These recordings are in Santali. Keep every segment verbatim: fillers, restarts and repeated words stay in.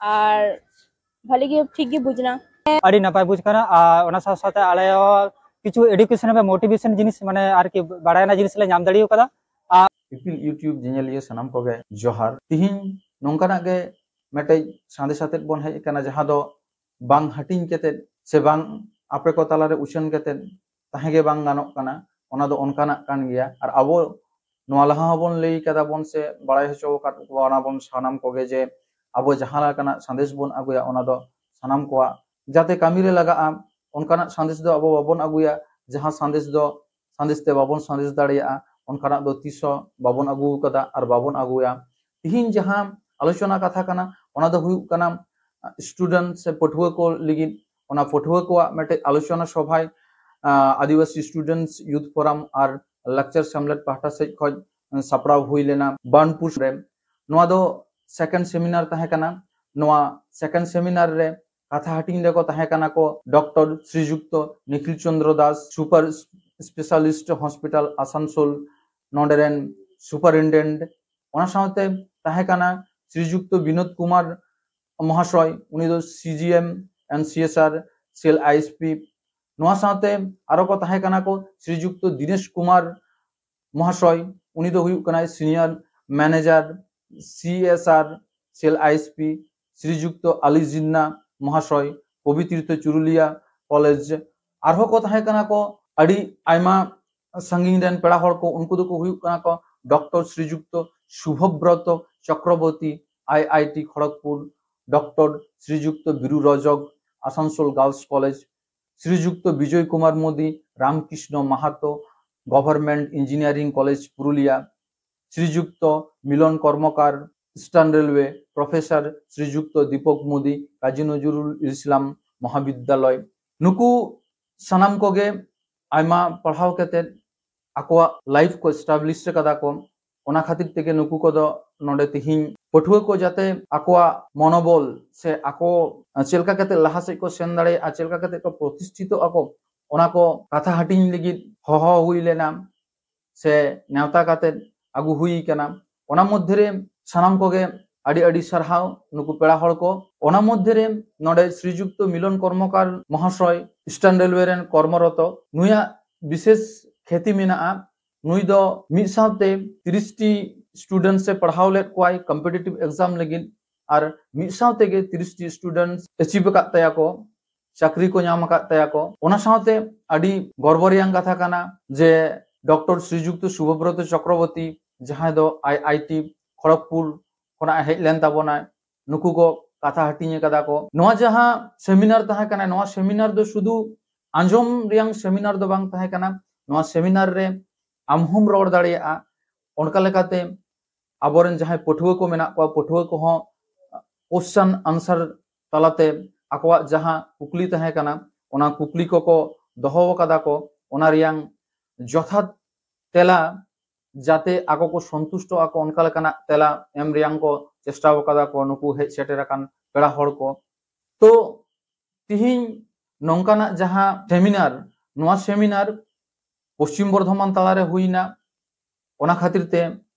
ᱟᱨ ᱵᱷᱟᱞᱤ ᱜᱮ, ᱴᱷᱤᱠ ᱜᱮ ᱵᱩᱡᱽ ᱮᱱᱟ᱾ ᱟᱹᱰᱤ ᱱᱟᱯᱟᱭ ᱵᱩᱡᱽ ᱠᱟᱱᱟ᱾ ᱟᱨ ᱚᱱᱟ ᱥᱟᱶ ᱥᱟᱶᱛᱮ ᱟᱞᱮ ᱦᱚᱸ ᱠᱤᱪᱷᱩ education ᱨᱮ motivation ᱡᱤᱱᱤᱥ, ᱢᱟᱱᱮ ᱟᱨᱠᱤ ᱵᱟᱲᱟᱭ ᱨᱮᱱᱟᱜ ᱡᱤᱱᱤᱥ ᱞᱮ ᱧᱟᱢ ᱫᱟᱲᱮ ᱟᱠᱟᱫᱟ᱾ ᱤᱯᱤᱞ YouTube ᱧᱮᱧᱮᱞᱤᱭᱟᱹ ᱥᱟᱱᱟᱢ ᱠᱚᱜᱮ ᱡᱚᱦᱟᱨ᱾ ᱛᱤᱦᱤᱧ ᱱᱚᱝᱠᱟᱱᱟᱜ ᱜᱮ ᱢᱤᱫᱴᱮᱡ ᱥᱟᱸᱫᱮᱥ ᱟᱛᱮᱫ ᱵᱚᱱ ᱦᱮᱡ ᱟᱠᱟᱱᱟ, ᱡᱟᱦᱟᱸ ᱫᱚ ᱵᱟᱝ ᱦᱟᱹᱴᱤᱧ ᱠᱟᱛᱮᱫ ᱥᱮ ᱵᱟᱝ ᱟᱯᱮ ᱠᱚ ᱛᱟᱞᱟᱨᱮ ᱩᱪᱷᱟᱹᱱ ᱠᱟᱛᱮᱫ ᱛᱟᱦᱮᱸ ᱜᱮ ᱵᱟᱝ ᱜᱟᱱᱚᱜ ᱠᱟᱱᱟ, ᱚᱱᱟ ᱫᱚ ᱚᱱᱠᱟᱱᱟᱜ ᱠᱟᱱ ᱜᱮᱭᱟ᱾ ᱟᱨ ᱟᱵᱚ ᱱᱚᱣᱟ ᱞᱟᱦᱟ ᱦᱚᱸᱵᱚᱱ ᱞᱟᱹᱭ ᱠᱟᱫᱟ ᱵᱚᱱ ᱥᱮ ᱵᱟᱲᱟᱭ ᱦᱚᱪᱚ ᱟᱠᱟᱫ ᱠᱚᱣᱟ ᱚᱱᱟ ᱵᱚᱱ ᱥᱟᱱᱟᱢ ᱠᱚᱜᱮ ᱡᱮ ᱟᱵᱚ ᱡᱟᱦᱟᱸ ᱞᱮᱠᱟᱱᱟᱜ ᱥᱟᱸᱫᱮᱥ ᱵᱚᱱ ᱟᱹᱜᱩᱭᱟ, ᱚᱱᱟ ᱫᱚ ᱥᱟᱱᱟᱢ ᱠᱚᱣᱟᱜ ᱡᱟᱛᱮ ᱠᱟᱹᱢᱤ ᱨᱮ ᱞᱟᱜᱟᱜᱼᱟ, ᱚᱱᱠᱟᱱᱟᱜ ᱥᱟᱸᱫᱮᱥ ᱫᱚ ᱟᱵᱚ ᱵᱟᱵᱚᱱ ᱟᱹᱜᱩᱭᱟ᱾ ᱡᱟᱦᱟᱸ ᱥᱟᱸᱫᱮᱥ ᱫᱚ ᱥᱟᱸᱫᱮᱥ ᱛᱮ ᱵᱟᱵᱚᱱ ᱥᱟᱸᱫᱮᱥ ᱫᱟᱲᱮᱭᱟᱜᱼᱟ, ᱚᱱᱠᱟᱱᱟᱜ ᱫᱚ ᱛᱤᱥ ᱦᱚᱸ ᱵᱟᱵᱚᱱ ᱟᱹᱜᱩ ᱟᱠᱟᱫᱟ ᱟᱨ ᱵᱟᱵᱚᱱ ᱟᱹᱜᱩᱭᱟ᱾ ᱛᱤᱦᱤᱧ ᱡᱟᱦᱟᱸ ᱟᱞᱳᱪᱚᱱᱟ ᱠᱟᱛᱷᱟ ᱠᱟᱱᱟ, ᱚᱱᱟ ᱫᱚ ᱦᱩᱭᱩᱜ ᱠᱟᱱᱟ student ᱥᱮ ᱯᱟᱹᱴᱷᱩᱣᱟᱹ ᱠᱚ ᱞᱟᱹᱜᱤᱫ᱾ ᱚᱱᱟ ᱯᱟᱹᱴᱷᱩᱣᱟᱹ ᱠᱚᱣᱟᱜ ᱢᱤᱫᱴᱮᱡ ᱟᱞᱳᱪᱚᱱᱟ ᱥᱚᱵᱷᱟᱭ, ᱟᱸ, ᱟᱹᱫᱤᱵᱟᱹᱥᱤ Students Youth Forum ᱟᱨ ᱞᱟᱠᱪᱟᱨ ᱥᱮᱢᱞᱮᱫ ᱯᱟᱦᱴᱟ ᱥᱮᱫ ᱠᱷᱚᱱ ᱥᱟᱯᱲᱟᱣ ᱦᱩᱭ ᱞᱮᱱᱟ ᱵᱟᱨᱱᱯᱩᱨ ᱨᱮ᱾ ᱱᱚᱣᱟ ᱫᱚ second seminar ᱛᱟᱦᱮᱸ ᱠᱟᱱᱟ᱾ ᱱᱚᱣᱟ second seminar ᱨᱮ ᱠᱟᱛᱷᱟ ᱦᱟᱹᱴᱤᱧ ᱨᱮᱠᱚ ᱛᱟᱦᱮᱸ ᱠᱟᱱᱟ ᱠᱚ doctor Srijukta Nikhil Chandra Das, Super Specialist Hospital Asansol, ᱱᱚᱰᱮ ᱨᱮᱱ superintendent᱾ ᱚᱱᱟ ᱥᱟᱶᱛᱮ ᱛᱟᱦᱮᱸ ᱠᱟᱱᱟ ᱥᱨᱤᱡᱩᱠᱛᱚ ᱵᱤᱱᱳᱫ ᱠᱩᱢᱟᱨ ᱢᱚᱦᱟᱥᱚᱭ, ᱩᱱᱤ ᱫᱚ CGM and CSR cell ISP᱾ ᱱᱚᱣᱟ ᱥᱟᱶᱛᱮ ᱟᱨᱚ ᱠᱚ ᱛᱟᱦᱮᱸ ᱠᱟᱱᱟ ᱠᱚ ᱥᱨᱤᱡᱩᱠᱛᱚ ᱫᱤᱱᱮᱥ ᱠᱩᱢᱟᱨ ᱢᱚᱦᱟᱥᱚᱭ, ᱩᱱᱤ ᱫᱚ ᱦᱩᱭᱩᱜ ᱠᱟᱱᱟᱭ senior manager CSR cell ISP, ᱥᱨᱤᱡᱩᱠᱛᱚ ᱟᱞᱤ ᱡᱤᱱᱱᱟ ᱢᱚᱦᱟᱥᱚᱭ, ᱯᱚᱵᱤᱛᱨᱤᱛᱚ ᱪᱩᱨᱩᱞᱤᱭᱟ ᱠᱚᱞᱮᱡᱽ᱾ ᱟᱨᱦᱚᱸ ᱠᱚ ᱛᱟᱦᱮᱸ ᱠᱟᱱᱟ ᱠᱚ ᱟᱹᱰᱤ ᱟᱭᱢᱟ ᱥᱟᱺᱜᱤᱧ ᱨᱮᱱ ᱯᱮᱲᱟ ᱦᱚᱲ ᱠᱚ, ᱩᱱᱠᱩ ᱫᱚᱠᱚ ᱦᱩᱭᱩᱜ ᱠᱟᱱᱟ ᱠᱚ doctor Srijukta Subhabrata Chakraborty, IIT Kharagpur, doctor Srijukta Biru Rajak, Asansol Girls College, Srijukta Bijay Kumar Modi, Ramkrishna Mahato, Government Engineering College Purulia, Srijukta Milan Karmakar, Eastern Railway, professor Srijukta Dipak Modi, Kazi Nazrul Islam Mahavidyalaya. ᱱᱩᱠᱩ ᱥᱟᱱᱟᱢ ᱠᱚᱜᱮ ᱟᱭᱢᱟ ᱯᱟᱲᱦᱟᱣ ᱠᱟᱛᱮᱫ ᱟᱠᱚᱣᱟᱜ life ᱠᱚ establish ᱟᱠᱟᱫᱟ ᱠᱚ᱾ ᱚᱱᱟ ᱠᱷᱟᱹᱛᱤᱨ ᱛᱮᱜᱮ ᱱᱩᱠᱩ ᱠᱚᱫᱚ ᱱᱚᱰᱮ ᱛᱤᱦᱤᱧ ᱯᱟᱹᱴᱷᱩᱣᱟᱹ ᱠᱚ ᱡᱟᱛᱮ ᱟᱠᱚᱣᱟᱜ ᱢᱚᱱᱳᱵᱚᱞ ᱥᱮ ᱟᱠᱚ ᱪᱮᱫ ᱞᱮᱠᱟ ᱠᱟᱛᱮ ᱞᱟᱦᱟ ᱥᱮᱫ ᱠᱚ ᱥᱮᱱ ᱫᱟᱲᱮᱭᱟᱜᱼᱟ, ᱪᱮᱫ ᱞᱮᱠᱟ ᱠᱟᱛᱮ ᱠᱚ ᱯᱨᱚᱛᱤᱥᱴᱷᱤᱛᱚᱜ ᱟᱠᱚ, ᱚᱱᱟ ᱠᱚ ᱠᱟᱛᱷᱟ ᱦᱟᱹᱴᱤᱧ ᱞᱟᱹᱜᱤᱫ ᱦᱚᱦᱚ ᱦᱩᱭ ᱞᱮᱱᱟ ᱥᱮ ᱱᱮᱣᱛᱟ ᱠᱟᱛᱮ ᱟᱹᱜᱩ ᱦᱩᱭ ᱠᱟᱱᱟ᱾ ᱚᱱᱟ ᱢᱚᱫᱽᱫᱷᱮ ᱨᱮ ᱥᱟᱱᱟᱢ ᱠᱚᱜᱮ ᱟᱹᱰᱤ ᱟᱹᱰᱤ ᱥᱟᱨᱦᱟᱣ ᱱᱩᱠᱩ ᱯᱮᱲᱟ ᱦᱚᱲ ᱠᱚ᱾ ᱚᱱᱟ ᱢᱚᱫᱽᱫᱷᱮ ᱨᱮ ᱱᱚᱰᱮ ᱥᱨᱤᱡᱩᱠᱛᱚ ᱢᱤᱞᱚᱱ ᱠᱚᱨᱢᱚᱠᱟᱨ ᱢᱚᱦᱟᱥᱚᱭ, ᱤᱥᱴᱟᱨᱱ ᱨᱮᱞᱣᱮ ᱨᱮᱱ ᱠᱚᱨᱢᱚᱨᱚᱛᱚ, ᱱᱩᱭᱟᱜ ᱵᱤᱥᱮᱥ ᱠᱷᱮᱛᱤ ᱢᱮᱱᱟᱜᱼᱟ᱾ ᱱᱩᱭ ᱫᱚ ᱢᱤᱫ ᱥᱟᱶᱛᱮ ᱛᱤᱨᱤᱥ ᱴᱤ ᱥᱴᱩᱰᱮᱱᱴᱥ ᱮ ᱯᱟᱲᱦᱟᱣ ᱞᱮᱫ ᱠᱚᱣᱟᱭ ᱠᱚᱢᱯᱤᱴᱤᱴᱤᱵᱷ ᱮᱠᱡᱟᱢ ᱞᱟᱹᱜᱤᱫ, ᱟᱨ ᱢᱤᱫ ᱥᱟᱶ ᱛᱮᱜᱮ ᱛᱤᱨᱤᱥ ᱴᱤ ᱥᱴᱩᱰᱮᱱᱴᱥ ᱮᱪᱤᱵᱷ ᱟᱠᱟᱫ ᱛᱟᱭᱟ ᱠᱚ, ᱪᱟᱹᱠᱨᱤ ᱠᱚ ᱧᱟᱢ ᱟᱠᱟᱫ ᱛᱟᱭᱟ ᱠᱚ᱾ ᱚᱱᱟ ᱥᱟᱶᱛᱮ ᱟᱹᱰᱤ ᱜᱚᱨᱵᱚ ᱨᱮᱭᱟᱝ ᱠᱟᱛᱷᱟ ᱠᱟᱱᱟ ᱡᱮ ᱰᱚᱠᱴᱚᱨ ᱥᱨᱤᱡᱩᱠᱛᱚ ᱥᱩᱵᱷᱚᱵᱨᱚᱛᱚ ᱪᱚᱠᱨᱚᱵᱚᱨᱛᱤ, ᱡᱟᱦᱟᱸᱭ ᱫᱚ ᱟᱭ ᱟᱭ ᱴᱤ ᱠᱷᱚᱲᱚᱜᱽᱯᱩᱨ ᱠᱷᱚᱱᱟᱜ ᱦᱮᱡ ᱞᱮᱱ ᱛᱟᱵᱚᱱᱟᱭ, ᱱᱩᱠᱩ ᱠᱚ ᱠᱟᱛᱷᱟ ᱦᱟᱹᱴᱤᱧ ᱟᱠᱟᱫᱟ ᱠᱚ᱾ ᱱᱚᱣᱟ ᱡᱟᱦᱟᱸ ᱥᱮᱢᱤᱱᱟᱨ ᱛᱟᱦᱮᱸ ᱠᱟᱱᱟ, ᱱᱚᱣᱟ ᱥᱮᱢᱤᱱᱟᱨ ᱫᱚ ᱥᱩᱫᱷᱩ ᱟᱸᱡᱚᱢ ᱨᱮᱭᱟᱝ ᱥᱮᱢᱤᱱᱟᱨ ᱫᱚ ᱵᱟᱝ ᱛᱟᱦᱮᱸ ᱠᱟᱱᱟ᱾ ᱱᱚᱣᱟ ᱥᱮᱢᱤᱱᱟᱨ ᱨᱮ ᱟᱢ ᱦᱚᱸᱢ ᱨᱚᱲ ᱫᱟᱲᱮᱭᱟᱜᱼᱟ᱾ ᱚᱱᱠᱟ ᱞᱮᱠᱟᱛᱮ ᱟᱵᱚᱨᱮᱱ ᱡᱟᱦᱟᱸᱭ ᱯᱟᱹᱴᱷᱩᱣᱟᱹ ᱠᱚ ᱢᱮᱱᱟᱜ ᱠᱚᱣᱟ, ᱯᱟᱹᱴᱷᱩᱣᱟᱹ ᱠᱚᱦᱚᱸ ᱠᱚᱥᱪᱟᱱ ᱟᱱᱥᱟᱨ ᱛᱟᱞᱟᱛᱮ ᱟᱠᱚᱣᱟᱜ ᱡᱟᱦᱟᱸ ᱠᱩᱠᱞᱤ ᱛᱟᱦᱮᱸ ᱠᱟᱱᱟ, ᱚᱱᱟ ᱠᱩᱠᱞᱤ ᱠᱚᱠᱚ ᱫᱚᱦᱚ ᱟᱠᱟᱫᱟ ᱠᱚ, ᱚᱱᱟ ᱨᱮᱭᱟᱝ ᱡᱚᱛᱷᱟᱛ ᱛᱮᱞᱟ ᱡᱟᱛᱮ ᱟᱠᱚ ᱠᱚ ᱥᱚᱱᱛᱩᱥᱴᱚᱜ ᱟᱠᱚ, ᱚᱱᱠᱟ ᱞᱮᱠᱟᱱᱟᱜ ᱛᱮᱞᱟ ᱮᱢ ᱨᱮᱭᱟᱝ ᱠᱚ ᱪᱮᱥᱴᱟ ᱟᱠᱟᱫᱟ ᱠᱚ ᱱᱩᱠᱩ ᱦᱮᱡ ᱥᱮᱴᱮᱨ ᱟᱠᱟᱱ ᱯᱮᱲᱟ ᱦᱚᱲ ᱠᱚ᱾ ᱛᱚ ᱛᱤᱦᱤᱧ ᱱᱚᱝᱠᱟᱱᱟᱜ ᱡᱟᱦᱟᱸ ᱥᱮᱢᱤᱱᱟᱨ, ᱱᱚᱣᱟ ᱥᱮᱢᱤᱱᱟᱨ ᱯᱚᱥᱪᱤᱢ ᱵᱚᱨᱫᱷᱚᱢᱟᱱ ᱛᱟᱞᱟᱨᱮ ᱦᱩᱭᱱᱟ᱾ ᱚᱱᱟ ᱠᱷᱟᱹᱛᱤᱨ ᱛᱮ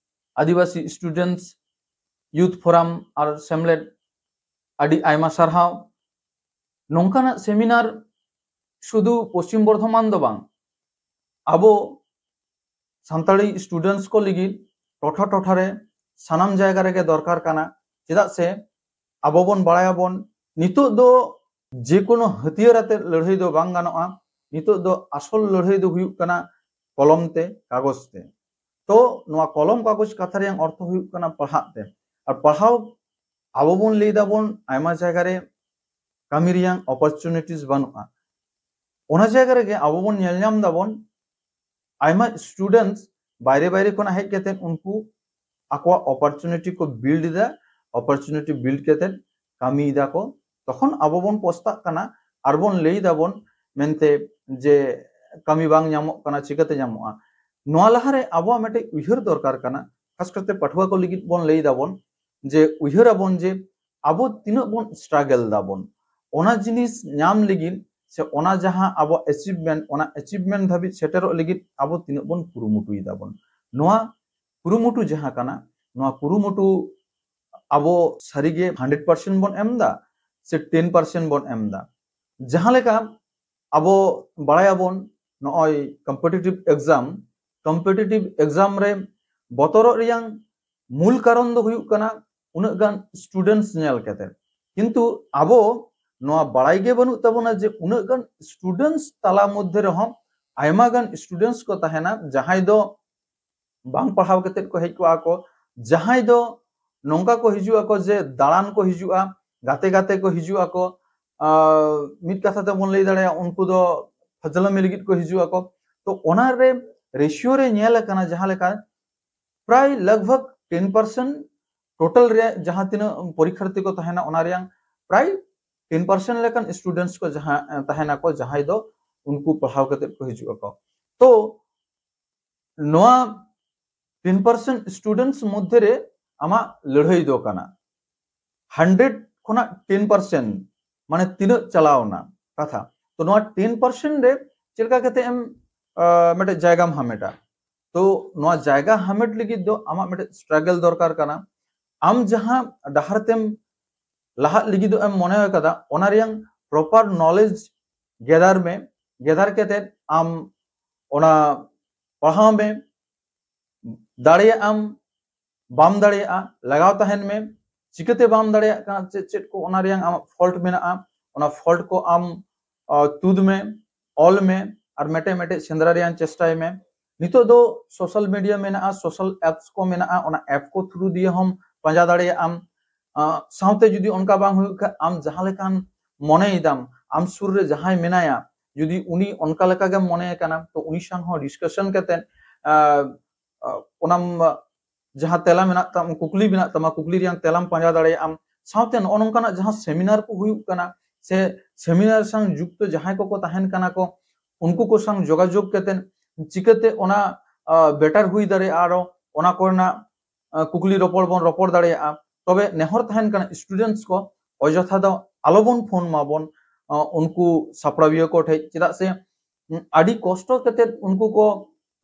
ᱟᱹᱫᱤᱵᱟᱹᱥᱤ ᱥᱴᱩᱰᱮᱱᱴᱥ ᱭᱩᱛᱷ ᱯᱷᱳᱨᱟᱢ ᱟᱨ ᱥᱮᱢᱞᱮᱫ ᱟᱹᱰᱤ ᱟᱭᱢᱟ ᱥᱟᱨᱦᱟᱣ᱾ ᱱᱚᱝᱠᱟᱱᱟᱜ ᱥᱮᱢᱤᱱᱟᱨ ᱥᱩᱫᱷᱩ ᱯᱚᱥᱪᱤᱢ ᱵᱚᱨᱫᱷᱚᱢᱟᱱ ᱫᱚ ᱵᱟᱝ, ᱟᱵᱚ ᱥᱟᱱᱛᱟᱲᱤ ᱥᱴᱩᱰᱮᱱᱴᱥ ᱠᱚ ᱞᱟᱹᱜᱤᱫ ᱴᱚᱴᱷᱟ ᱴᱚᱴᱷᱟ ᱨᱮ ᱥᱟᱱᱟᱢ ᱡᱟᱭᱜᱟ ᱨᱮᱜᱮ ᱫᱚᱨᱠᱟᱨ ᱠᱟᱱᱟ᱾ ᱪᱮᱫᱟᱜ ᱥᱮ ᱟᱵᱚ ᱵᱚᱱ ᱵᱟᱲᱟᱭᱟᱵᱚᱱ, ᱱᱤᱛᱚᱜ ᱫᱚ ᱡᱮᱠᱳᱱᱳ ᱦᱟᱹᱛᱭᱟᱹᱨ ᱟᱛᱮ ᱞᱟᱹᱲᱦᱟᱹᱭ ᱫᱚ ᱵᱟᱝ ᱜᱟᱱᱚᱜᱼᱟ᱾ ᱱᱤᱛᱚᱜ ᱫᱚ ᱟᱥᱚᱞ ᱞᱟᱹᱲᱦᱟᱹᱭ ᱫᱚ ᱦᱩᱭᱩᱜ ᱠᱟᱱᱟ ᱠᱚᱞᱚᱢ ᱛᱮ, ᱠᱟᱜᱚᱡᱽ ᱛᱮ᱾ ᱛᱚ ᱱᱚᱣᱟ ᱠᱚᱞᱚᱢ ᱠᱟᱜᱚᱡᱽ ᱠᱟᱛᱷᱟ ᱨᱮᱭᱟᱜ ᱚᱨᱛᱷᱚ ᱦᱩᱭᱩᱜ ᱠᱟᱱᱟ ᱯᱟᱲᱦᱟᱜ ᱛᱮ᱾ ᱟᱨ ᱯᱟᱲᱦᱟᱣ ᱟᱵᱚ ᱵᱚᱱ ᱞᱟᱹᱭ ᱫᱟᱵᱚᱱ ᱟᱭᱢᱟ ᱡᱟᱭᱜᱟ ᱨᱮ ᱠᱟᱹᱢᱤ ᱨᱮᱭᱟᱜ ᱚᱯᱚᱨᱪᱩᱱᱤᱴᱤᱥ ᱵᱟᱹᱱᱩᱜᱼᱟ᱾ ᱚᱱᱟ ᱡᱟᱭᱜᱟ ᱨᱮᱜᱮ ᱟᱵᱚ ᱵᱚᱱ ᱧᱮᱞ ᱧᱟᱢ ᱫᱟᱵᱚᱱ ᱟᱭᱢᱟ ᱥᱴᱩᱰᱮᱱᱴᱥ ᱵᱟᱭᱨᱮ ᱵᱟᱭᱨᱮ ᱠᱷᱚᱱᱟᱜ ᱦᱮᱡ ᱠᱟᱛᱮ ᱩᱱᱠᱩ ᱟᱠᱚᱣᱟᱜ ᱚᱯᱚᱨᱪᱩᱱᱤᱴᱤ ᱠᱚ ᱵᱤᱞᱰ ᱮᱫᱟ, ᱚᱯᱚᱨᱪᱩᱱᱤᱴᱤ ᱵᱤᱞᱰ ᱠᱟᱛᱮ ᱠᱟᱹᱢᱤᱭᱮᱫᱟ ᱠᱚ᱾ ᱛᱚᱠᱷᱚᱱ ᱟᱵᱚ ᱵᱚᱱ ᱯᱚᱥᱛᱟᱜ ᱠᱟᱱᱟ ᱟᱨ ᱵᱚᱱ ᱞᱟᱹᱭ ᱫᱟᱵᱚᱱ ᱢᱮᱱᱛᱮ ᱡᱮ ᱠᱟᱹᱢᱤ ᱵᱟᱝ ᱧᱟᱢᱚᱜ ᱠᱟᱱᱟ, ᱪᱤᱠᱟᱹᱛᱮ ᱧᱟᱢᱚᱜᱼᱟ? ᱱᱚᱣᱟ ᱞᱟᱦᱟᱨᱮ ᱟᱵᱚᱣᱟᱜ ᱢᱤᱫᱴᱮᱡ ᱩᱭᱦᱟᱹᱨ ᱫᱚᱨᱠᱟᱨ ᱠᱟᱱᱟ, ᱠᱷᱟᱥ ᱠᱟᱨᱛᱮ ᱯᱟᱹᱴᱷᱩᱣᱟᱹ ᱠᱚ ᱞᱟᱹᱜᱤᱫ ᱵᱚᱱ ᱞᱟᱹᱭ ᱫᱟᱵᱚᱱ ᱡᱮ ᱩᱭᱦᱟᱹᱨ ᱟᱵᱚᱱ ᱡᱮ ᱟᱵᱚ ᱛᱤᱱᱟᱹᱜ ᱵᱚᱱ ᱥᱴᱨᱟᱜᱮᱞ ᱫᱟᱵᱚᱱ ᱚᱱᱟ ᱡᱤᱱᱤᱥ ᱧᱟᱢ ᱞᱟᱹᱜᱤᱫ, ᱥᱮ ᱚᱱᱟ ᱡᱟᱦᱟᱸ ᱟᱵᱚ ᱮᱪᱤᱵᱷᱢᱮᱱᱴ, ᱚᱱᱟ ᱮᱪᱤᱵᱷᱢᱮᱱᱴ ᱫᱷᱟᱹᱵᱤᱡ ᱥᱮᱴᱮᱨᱚᱜ ᱞᱟᱹᱜᱤᱫ ᱟᱵᱚ ᱛᱤᱱᱟᱹᱜ ᱵᱚᱱ ᱠᱩᱨᱩᱢᱩᱴᱩᱭ ᱫᱟᱵᱚᱱ᱾ ᱱᱚᱣᱟ ᱠᱩᱨᱩᱢᱩᱴᱩ ᱡᱟᱦᱟᱸ ᱠᱟᱱᱟ, ᱱᱚᱣᱟ ᱠᱩᱨᱩᱢᱩᱴᱩ ᱟᱵᱚ ᱥᱟᱹᱨᱤᱜᱮ ᱦᱟᱱᱰᱨᱮᱰ ᱯᱟᱨᱥᱮᱱᱴ ᱵᱚᱱ ᱮᱢ ᱮᱫᱟ ᱥᱮ ᱴᱮᱱ ᱯᱟᱨᱥᱮᱱᱴ ᱵᱚᱱ ᱮᱢ ᱮᱫᱟ? ᱡᱟᱦᱟᱸ ᱞᱮᱠᱟ ᱟᱵᱚ ᱵᱟᱲᱟᱭᱟᱵᱚᱱ, ᱱᱚᱜᱼᱚᱭ ᱠᱚᱢᱯᱤᱴᱤᱴᱤᱵᱷ ᱮᱠᱡᱟᱢ, ᱠᱚᱢᱯᱤᱴᱤᱴᱤᱵᱷ ᱮᱠᱡᱟᱢ ᱨᱮ ᱵᱚᱛᱚᱨᱚᱜ ᱨᱮᱭᱟᱝ ᱢᱩᱞ ᱠᱟᱨᱚᱱ ᱫᱚ ᱦᱩᱭᱩᱜ ᱠᱟᱱᱟ ᱩᱱᱟᱹᱜ ᱜᱟᱱ ᱥᱴᱩᱰᱮᱱᱴᱥ ᱧᱮᱞ ᱠᱟᱛᱮ᱾ ᱠᱤᱱᱛᱩ ᱟᱵᱚ ᱱᱚᱣᱟ ᱵᱟᱲᱟᱭ ᱜᱮ ᱵᱟᱹᱱᱩᱜ ᱛᱟᱵᱚᱱᱟ ᱡᱮ ᱩᱱᱟᱹᱜ ᱜᱟᱱ ᱥᱴᱩᱰᱮᱱᱴᱥ ᱛᱟᱞᱟ ᱢᱚᱫᱽᱫᱷᱮ ᱨᱮᱦᱚᱸ ᱟᱭᱢᱟ ᱜᱟᱱ ᱥᱴᱩᱰᱮᱱᱴᱥ ᱠᱚ ᱛᱟᱦᱮᱱᱟ, ᱡᱟᱦᱟᱸᱭ ᱫᱚ ᱵᱟᱝ ᱯᱟᱲᱦᱟᱣ ᱠᱟᱛᱮᱫ ᱠᱚ ᱦᱮᱡ ᱠᱚᱜᱼᱟ ᱠᱚ, ᱡᱟᱦᱟᱸᱭ ᱫᱚ ᱱᱚᱝᱠᱟ ᱠᱚ ᱦᱤᱡᱩᱜ ᱟᱠᱚ ᱡᱮ ᱫᱟᱬᱟᱱ ᱠᱚ ᱦᱤᱡᱩᱜᱼᱟ, ᱜᱟᱛᱮ ᱜᱟᱛᱮ ᱠᱚ ᱦᱤᱡᱩᱜ ᱟᱠᱚ, ᱟᱨ ᱢᱤᱫ ᱠᱟᱛᱷᱟ ᱛᱮᱵᱚᱱ ᱞᱟᱹᱭ ᱫᱟᱲᱮᱭᱟᱜᱼᱟ ᱩᱱᱠᱩ ᱫᱚ ᱯᱷᱟᱡᱽᱞᱟᱢᱤ ᱞᱟᱹᱜᱤᱫ ᱠᱚ ᱦᱤᱡᱩᱜ ᱟᱠᱚ᱾ ᱛᱚ ᱚᱱᱟ ᱨᱮ ᱨᱮᱥᱤᱭᱳ ᱨᱮ ᱧᱮᱞ ᱟᱠᱟᱱᱟ ᱡᱟᱦᱟᱸ ᱞᱮᱠᱟ ᱯᱨᱟᱭ ᱞᱟᱜᱽ ᱵᱷᱟᱜᱽ ᱴᱮᱱ ᱯᱟᱨᱥᱮᱱᱴ ᱴᱳᱴᱟᱞ ᱨᱮ ᱡᱟᱦᱟᱸ ᱛᱤᱱᱟᱹᱜ ᱯᱚᱨᱤᱠᱷᱟᱨᱛᱷᱤ ᱠᱚ ᱛᱟᱦᱮᱱᱟ ᱚᱱᱟ ᱨᱮᱭᱟᱝ ᱯᱨᱟᱭ ᱴᱮᱱ ᱯᱟᱨᱥᱮᱱᱴ ᱞᱮᱠᱟᱱ ᱥᱴᱩᱰᱮᱱᱴᱥ ᱠᱚ ᱡᱟᱦᱟᱸ ᱛᱟᱦᱮᱱᱟᱠᱚ ᱡᱟᱦᱟᱸᱭ ᱫᱚ ᱩᱱᱠᱩ ᱯᱟᱲᱦᱟᱣ ᱠᱟᱛᱮᱫ ᱠᱚ ᱦᱤᱡᱩᱜ ᱟᱠᱚ᱾ ᱛᱚ ᱱᱚᱣᱟ ᱴᱮᱱ ᱯᱟᱨᱥᱮᱱᱴ ᱥᱴᱩᱰᱮᱱᱴᱥ ᱢᱚᱫᱽᱫᱷᱮ ᱨᱮ ᱟᱢᱟᱜ ᱞᱟᱹᱲᱦᱟᱹᱭ ᱫᱚ ᱠᱟᱱᱟ ᱦᱟᱱᱰᱨᱮᱰ ᱠᱷᱚᱱᱟᱜ ᱴᱮᱱ ᱯᱟᱨᱥᱮᱱᱴ, ᱢᱟᱱᱮ ᱛᱤᱱᱟᱹᱜ ᱪᱟᱞᱟᱣ ᱮᱱᱟ ᱠᱟᱛᱷᱟ᱾ ᱛᱚ ᱱᱚᱣᱟ ᱴᱮᱱ ᱯᱟᱨᱥᱮᱱᱴ ᱨᱮ ᱪᱮᱫ ᱞᱮᱠᱟ ᱠᱟᱛᱮ ᱮᱢ ᱟᱸ, ᱢᱤᱫᱴᱮᱡ ᱡᱟᱭᱜᱟᱢ ᱦᱟᱢᱮᱴᱟ? ᱛᱚ ᱱᱚᱣᱟ ᱡᱟᱭᱜᱟ ᱦᱟᱢᱮᱴ ᱞᱟᱹᱜᱤᱫ ᱫᱚ ᱟᱢᱟᱜ ᱢᱤᱫᱴᱮᱡ ᱥᱴᱨᱟᱜᱚᱞ ᱫᱚᱨᱠᱟᱨ ᱠᱟᱱᱟ᱾ ᱟᱢ ᱡᱟᱦᱟᱸ ᱰᱟᱦᱟᱨ ᱛᱮᱢ ᱞᱟᱦᱟᱜ ᱞᱟᱹᱜᱤᱫ ᱫᱚ ᱮᱢ ᱢᱚᱱᱮ ᱟᱠᱟᱫᱟ ᱚᱱᱟ ᱨᱮᱭᱟᱝ ᱯᱨᱚᱯᱟᱨ ᱱᱚᱞᱮᱡᱽ ᱜᱮᱫᱟᱨ ᱢᱮ, ᱜᱮᱫᱟᱨ ᱠᱟᱛᱮ ᱟᱢ ᱚᱱᱟ ᱯᱟᱲᱦᱟᱣ ᱢᱮ, ᱫᱟᱲᱮᱭᱟᱜ ᱟᱢ ᱵᱟᱢ ᱫᱟᱲᱮᱭᱟᱜᱼᱟ, ᱞᱟᱜᱟᱣ ᱛᱟᱦᱮᱱ ᱢᱮ᱾ ᱪᱤᱠᱟᱹᱛᱮ ᱵᱟᱢ ᱫᱟᱲᱮᱭᱟᱜ ᱠᱟᱱᱟ, ᱪᱮᱫ ᱪᱮᱫ ᱠᱚ ᱚᱱᱟ ᱨᱮᱭᱟᱝ ᱟᱢᱟᱜ ᱯᱷᱚᱞᱴ ᱢᱮᱱᱟᱜᱼᱟ, ᱚᱱᱟ ᱯᱷᱚᱞᱴ ᱠᱚ ᱟᱢ ᱟᱸ, ᱛᱩᱫ ᱢᱮ, ᱚᱞ ᱢᱮ, ᱟᱨ ᱢᱮᱴᱮ ᱢᱮᱴᱮ ᱥᱮᱸᱫᱽᱨᱟ ᱨᱮᱭᱟᱝ ᱪᱮᱥᱴᱟᱭ ᱢᱮ᱾ ᱱᱤᱛᱚᱜ ᱫᱚ ᱥᱳᱥᱟᱞ ᱢᱤᱰᱤᱭᱟ ᱢᱮᱱᱟᱜᱼᱟ, ᱥᱳᱥᱟᱞ ᱮᱯᱥ ᱠᱚ ᱢᱮᱱᱟᱜᱼᱟ, ᱚᱱᱟ ᱮᱯ ᱠᱚ ᱛᱷᱨᱩ ᱫᱤᱭᱮ ᱦᱚᱸᱢ ᱯᱟᱸᱡᱟ ᱫᱟᱲᱮᱭᱟᱜ ᱟᱢ᱾ ᱟᱸ, ᱥᱟᱶᱛᱮ ᱡᱩᱫᱤ ᱚᱱᱠᱟ ᱵᱟᱝ ᱦᱩᱭᱩᱜ ᱠᱷᱟᱱ ᱟᱢ ᱡᱟᱦᱟᱸ ᱞᱮᱠᱟᱱ ᱢᱚᱱᱮᱭᱮᱫᱟᱢ, ᱟᱢ ᱥᱩᱨ ᱨᱮ ᱡᱟᱦᱟᱸᱭ ᱢᱮᱱᱟᱭᱟ, ᱡᱩᱫᱤ ᱩᱱᱤ ᱚᱱᱠᱟ ᱞᱮᱠᱟ ᱜᱮᱢ ᱢᱚᱱᱮᱭᱮ ᱠᱟᱱᱟ, ᱛᱚ ᱩᱱᱤ ᱥᱟᱶ ᱦᱚᱸ ᱰᱤᱥᱠᱟᱥᱚᱱ ᱠᱟᱛᱮᱫ, ᱟᱸ, ᱟᱸ, ᱚᱱᱟᱢ, ᱡᱟᱦᱟᱸ ᱛᱮᱞᱟ ᱢᱮᱱᱟᱜ ᱛᱟᱢ, ᱠᱩᱠᱞᱤ ᱢᱮᱱᱟᱜ ᱛᱟᱢᱟ, ᱠᱩᱠᱞᱤ ᱨᱮᱭᱟᱝ ᱛᱮᱞᱟᱢ ᱯᱟᱸᱡᱟ ᱫᱟᱲᱮᱭᱟᱜ ᱟᱢ᱾ ᱥᱟᱶᱛᱮ ᱱᱚᱜᱼᱚ ᱱᱚᱝᱠᱟᱱᱟᱜ ᱡᱟᱦᱟᱸ ᱥᱮᱢᱤᱱᱟᱨ ᱠᱚ ᱦᱩᱭᱩᱜ ᱠᱟᱱᱟ ᱥᱮ ᱥᱮᱢᱤᱱᱟᱨ ᱥᱟᱶ ᱡᱩᱠᱛᱚ ᱡᱟᱦᱟᱸᱭ ᱠᱚᱠᱚ ᱛᱟᱦᱮᱱ ᱠᱟᱱᱟ ᱠᱚ, ᱩᱱᱠᱩ ᱠᱚ ᱥᱟᱶ ᱡᱳᱜᱟᱡᱳᱜᱽ ᱠᱟᱛᱮᱫ ᱪᱤᱠᱟᱹᱛᱮ ᱚᱱᱟ, ᱟᱸ, ᱵᱮᱴᱟᱨ ᱦᱩᱭ ᱫᱟᱲᱮᱭᱟᱜᱼᱟ, ᱟᱨᱚ ᱚᱱᱟ ᱠᱚᱨᱮᱱᱟᱜ, ᱟᱸ, ᱠᱩᱠᱞᱤ ᱨᱚᱯᱚᱲ ᱵᱚᱱ ᱨᱚᱯᱚᱲ ᱫᱟᱲᱮᱭᱟᱜᱼᱟ᱾ ᱛᱚᱵᱮ ᱱᱮᱦᱚᱨ ᱛᱟᱦᱮᱱ ᱠᱟᱱᱟ ᱥᱴᱩᱰᱮᱱᱴᱥ ᱠᱚ ᱚᱡᱚᱛᱷᱟ ᱫᱚ ᱟᱞᱚᱵᱚᱱ ᱯᱷᱳᱱ ᱢᱟᱵᱚᱱ, ᱟᱸ, ᱩᱱᱠᱩ ᱥᱟᱯᱲᱟᱣᱤᱭᱟᱹ ᱠᱚ ᱴᱷᱮᱡ, ᱪᱮᱫᱟᱜ ᱥᱮ, ᱩᱸ, ᱟᱹᱰᱤ ᱠᱚᱥᱴᱚ ᱠᱟᱛᱮᱫ ᱩᱱᱠᱩ ᱠᱚ